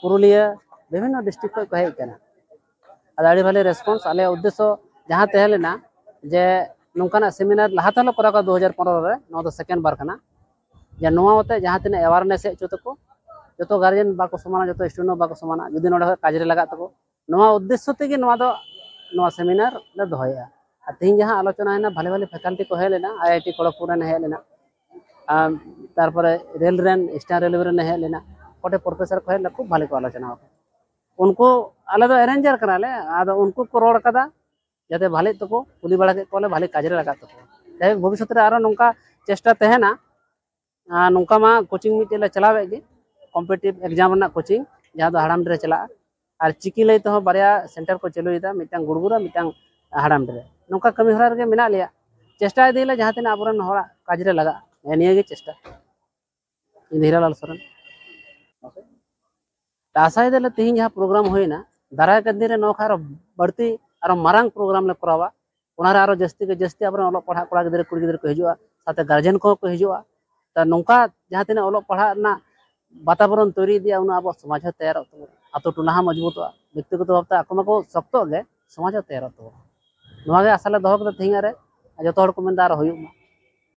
ᱯᱩᱨᱩᱞᱤᱭᱟᱹ, ᱵᱤᱵᱷᱤᱱᱱᱚ district ᱠᱷᱚᱱ ᱠᱚ ᱦᱮᱡ ᱠᱟᱱᱟ᱾ ᱟᱫᱚ ᱟᱹᱰᱤ ᱵᱷᱟᱞᱮ response᱾ ᱟᱞᱮᱭᱟᱜ ᱩᱫᱽᱫᱮᱥᱥᱚ ᱡᱟᱦᱟᱸ ᱛᱟᱦᱮᱸ ᱞᱮᱱᱟ ᱡᱮ ᱱᱚᱝᱠᱟᱱᱟᱜ seminar ᱞᱟᱦᱟ ᱛᱮᱦᱚᱸ ᱞᱮ ᱠᱚᱨᱟᱣ ᱠᱟᱫᱟ ᱫᱩ ᱦᱟᱡᱟᱨ ᱯᱚᱱᱨᱚ ᱨᱮ, ᱱᱚᱣᱟ ᱫᱚ second ᱵᱟᱨ ᱠᱟᱱᱟ᱾ ᱡᱮ ᱱᱚᱣᱟ ᱟᱛᱮ ᱡᱟᱦᱟᱸ ᱛᱤᱱᱟᱹᱜ awareness ᱦᱮᱡ ᱦᱚᱪᱚ ᱛᱟᱠᱚ, ᱡᱚᱛᱚ guardian ᱵᱟᱠᱚ ᱥᱚᱢᱟᱱᱟ, ᱡᱚᱛᱚ student ᱦᱚᱸ ᱵᱟᱠᱚ ᱥᱚᱢᱟᱱᱟ, ᱡᱩᱫᱤ ᱱᱚᱰᱮ ᱠᱷᱚᱱ ᱠᱟᱡᱽ ᱨᱮ ᱞᱟᱜᱟᱜ ᱛᱟᱠᱚ, ᱱᱚᱣᱟ ᱩᱫᱽᱫᱮᱥᱥᱚ ᱛᱮᱜᱮ ᱱᱚᱣᱟ ᱫᱚ, ᱱᱚᱣᱟ seminar ᱞᱮ ᱫᱚᱦᱚᱭᱮᱫᱼᱟ᱾ ᱟᱨ ᱛᱮᱦᱮᱧ ᱡᱟᱦᱟᱸ ᱟᱞᱳᱪᱚᱱᱟ ᱦᱩᱭᱱᱟ, ᱵᱷᱟᱞᱮ ᱵᱷᱟᱞᱮ faculty ᱠᱚ ᱦᱮᱡ ᱞᱮᱱᱟ, IIT ᱠᱷᱚᱲᱚᱜᱽᱯᱩᱨ ᱨᱮᱱ ᱦᱮᱡ ᱞᱮᱱᱟ, ᱟᱨ ᱛᱟᱨᱯᱚᱨᱮ ᱨᱮᱞ ᱨᱮᱱ ᱥᱴᱮᱱ ᱨᱮᱞᱣᱮ ᱨᱮᱱ ᱦᱮᱡ ᱞᱮᱱᱟ, ᱠᱚᱴᱮ professor ᱠᱚ ᱦᱮᱡ ᱞᱮᱱᱟ, ᱠᱷᱩᱵ ᱵᱷᱟᱞᱮ ᱠᱚ ᱟᱞᱳᱪᱚᱱᱟ ᱟᱠᱟᱫᱟ᱾ ᱩᱱᱠᱩ, ᱟᱞᱮ ᱫᱚ arranger ᱠᱟᱱᱟᱞᱮ, ᱟᱫᱚ ᱩᱱᱠᱩ ᱠᱚ ᱨᱚᱲ ᱠᱟᱫᱟ ᱡᱟᱛᱮ ᱵᱷᱟᱞᱮᱜ ᱛᱟᱠᱚ, ᱠᱩᱞᱤ ᱵᱟᱲᱟ ᱠᱮᱫ ᱠᱚᱣᱟᱞᱮ, ᱵᱷᱟᱞᱮ ᱠᱟᱡᱽ ᱨᱮ ᱞᱟᱜᱟᱜ ᱛᱟᱠᱚ᱾ ᱡᱟᱭᱦᱳᱠ, ᱵᱷᱚᱵᱤᱥᱥᱚᱛ ᱨᱮ ᱟᱨᱚ ᱱᱚᱝᱠᱟ ᱪᱮᱥᱴᱟ ᱛᱟᱦᱮᱱᱟ, ᱟᱨ ᱱᱚᱝᱠᱟ ᱢᱟ coaching ᱢᱤᱫᱴᱮᱡ ᱞᱮ ᱪᱟᱞᱟᱣᱮᱫ ᱜᱮ, competitive exam ᱨᱮᱱᱟᱜ coaching, ᱡᱟᱦᱟᱸ ᱫᱚ ᱦᱟᱲᱟᱢᱰᱤ ᱨᱮ ᱪᱟᱞᱟᱜᱼᱟ, ᱟᱨ ᱪᱤᱠᱤ ᱞᱟᱹᱭ ᱛᱮᱦᱚᱸ ᱵᱟᱨᱭᱟ center ᱠᱚ ᱪᱟᱹᱞᱩᱭᱮᱫᱟ, ᱢᱤᱫᱴᱟᱝ ᱜᱩᱲᱜᱩᱨᱟ, ᱢᱤᱫᱴᱟᱝ ᱦᱟᱲᱟᱢᱰᱤ ᱨᱮ᱾ ᱱᱚᱝᱠᱟ ᱠᱟᱹᱢᱤ ᱦᱚᱨᱟ ᱨᱮᱜᱮ ᱢᱮᱱᱟᱜ ᱞᱮᱭᱟ, ᱪᱮᱥᱴᱟ ᱤᱫᱤᱭᱟᱞᱮ ᱡᱟᱦᱟᱸ ᱛᱤᱱᱟᱹᱜ ᱟᱵᱚᱨᱮᱱ ᱦᱚᱲᱟᱜ ᱠᱟᱡᱽ ᱨᱮ ᱞᱟᱜᱟᱜᱼᱟ᱾ ᱱᱤᱭᱟᱹ ᱜᱮ ᱪᱮᱥᱴᱟ᱾ ᱤᱧ ᱫᱚ ᱦᱤᱨᱟᱞᱟᱞ ᱥᱚᱨᱮᱱ᱾ ᱟᱥᱟᱭ ᱫᱟᱞᱮ ᱛᱮᱦᱮᱧ ᱡᱟᱦᱟᱸ program ᱦᱩᱭᱱᱟ, ᱫᱟᱨᱟᱭ ᱠᱟᱱ ᱫᱤᱱ ᱨᱮ ᱱᱚᱣᱟ ᱠᱷᱚᱱ ᱟᱨᱚ ᱵᱟᱹᱲᱛᱤ, ᱟᱨᱚ ᱢᱟᱨᱟᱝ program ᱞᱮ ᱠᱚᱨᱟᱣᱟ᱾ ᱚᱱᱟ ᱨᱮ ᱟᱨᱚ ᱡᱟᱹᱥᱛᱤ ᱠᱮ ᱡᱟᱹᱥᱛᱤ ᱟᱵᱚᱨᱮᱱ ᱚᱞᱚᱜ ᱯᱟᱲᱦᱟᱜ ᱠᱚᱲᱟ ᱜᱤᱫᱽᱨᱟᱹ, ᱠᱩᱲᱤ ᱜᱤᱫᱽᱨᱟᱹ ᱠᱚ ᱦᱤᱡᱩᱜᱼᱟ, ᱥᱟᱶᱛᱮ guardian ᱠᱚᱦᱚᱸ ᱠᱚ ᱦᱤᱡᱩᱜᱼᱟ᱾ ᱛᱚ, ᱱᱚᱝᱠᱟ ᱡᱟᱦᱟᱸ ᱛᱤᱱᱟᱹᱜ ᱚᱞᱚᱜ ᱯᱟᱲᱦᱟᱜ ᱨᱮᱱᱟᱜ ᱵᱟᱛᱟᱵᱚᱨᱚᱱ ᱛᱚᱭᱨᱤ ᱤᱫᱤᱜᱼᱟ, ᱩᱱᱟᱹᱜ ᱟᱵᱚᱣᱟᱜ ᱥᱚᱢᱟᱡᱽ ᱦᱚᱸ ᱛᱮᱭᱟᱨᱚᱜ ᱛᱟᱵᱚᱱᱟ, ᱟᱛᱳ ᱴᱚᱞᱟ ᱦᱚᱸ ᱢᱚᱡᱽᱵᱩᱛᱚᱜᱼᱟ, ᱵᱮᱠᱛᱤᱜᱚᱛᱚ ᱵᱷᱟᱵᱛᱮ ᱟᱠᱚ ᱢᱟᱠᱚ ᱥᱚᱠᱛᱚᱜ ᱜᱮ, ᱥᱚᱢᱟᱡᱽ ᱦᱚᱸ ᱛᱮᱭᱟᱨᱚᱜ ᱛᱟᱵᱚᱱᱟ᱾ ᱱᱚᱣᱟ ᱜᱮ ᱟᱥᱟ ᱞᱮ ᱫᱚᱦᱚ ᱠᱮᱫᱟ ᱛᱮᱦᱮᱧᱟᱜ ᱨᱮ, ᱟᱨ ᱡᱚᱛᱚ ᱦᱚᱲ ᱠᱚ ᱢᱮᱱᱫᱟ ᱟᱨᱚ ᱦᱩᱭᱩᱜ ᱢᱟ᱾